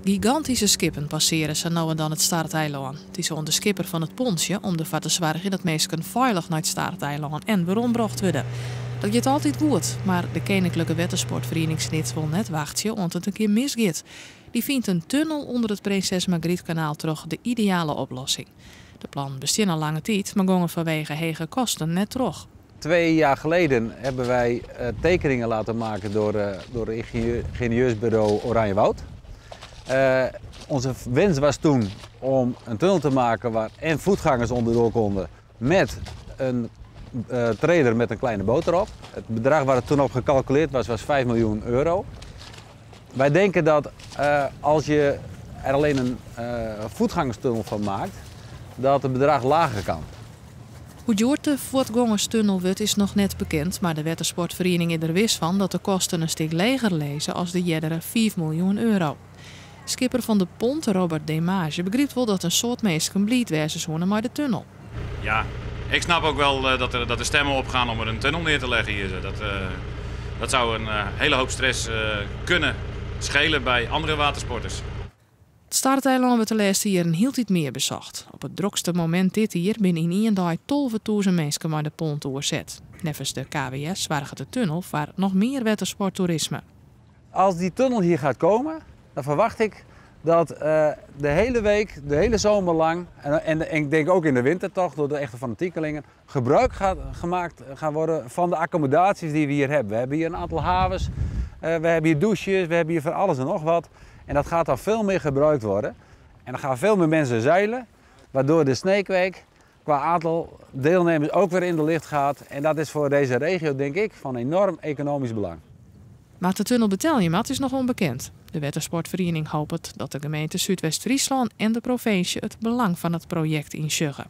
Gigantyske skippen passearje sa no en dan it Starteilân. It is oan de skipper fan it pontsje om derfoar te soargjen dat minsken feilich nei it Starteilân en werombrocht wurde. Dat giet altyd goed, mar de Keninklike Wettersportferiening Snits wol net wachtsje oant it in kear misgiet. Dy fynt in tunnel ûnder it Prinses Margrietkanaal troch de ideale oplossing. De plannen besteane al lange tiid, mar gongen fanwege hege kosten net troch. 2 jaar geleden hebben wij tekeningen laten maken door het ingenieursbureau Oranjewoud. Onze wens was toen om een tunnel te maken waar en voetgangers onderdoor konden met een trailer met een kleine boot erop. Het bedrag waar het toen op gecalculeerd was, was 5 miljoen euro. Wij denken dat als je er alleen een voetgangerstunnel van maakt, dat het bedrag lager kan. Hoe djoer de fuotgongerstunnel wurdt, is noch net bekend, mar de wettersportferiening is der wis fan dat de kosten in stik leger lizze as de eardere 5 miljoen euro. Skipper fan de pont, Robert Demage, begrypt wol dat in soad minsken bliid wêze soene mei de tunnel. Ja, ik snap ook wel dat er stemmen opgaan om er een tunnel neer te leggen hier. Dat zou een hele hoop stress kunnen schelen bij andere watersporters. It Starteilân wurdt de lêste jierren hieltyd mear besocht. Op it drokste momint dit jier binne yn ien dei 12.000 minsken mei de pont oerset. Neffens de KWS soarget de tunnel foar noch mear wettersporttoerisme. Als die tunnel hier gaat komen, dan verwacht ik dat de hele week, de hele zomer lang en ik denk ook in de winter toch, door de echte fanatiekelingen, gebruik gaat gemaakt gaan worden van de accommodaties die we hier hebben. We hebben hier een aantal havens, we hebben hier douches, we hebben hier van alles en nog wat. En dat gaat dan veel meer gebruikt worden. En dan gaan veel meer mensen zeilen, waardoor de Sneekweek qua aantal deelnemers ook weer in de lift gaat. En dat is voor deze regio, denk ik, van enorm economisch belang. Wa't de tunnel betelje moat, is noch ûnbekend. De wettersportferiening hopet dat de gemeente Súdwest-Fryslân en de provinsje it belang fan it projekt ynsjogge.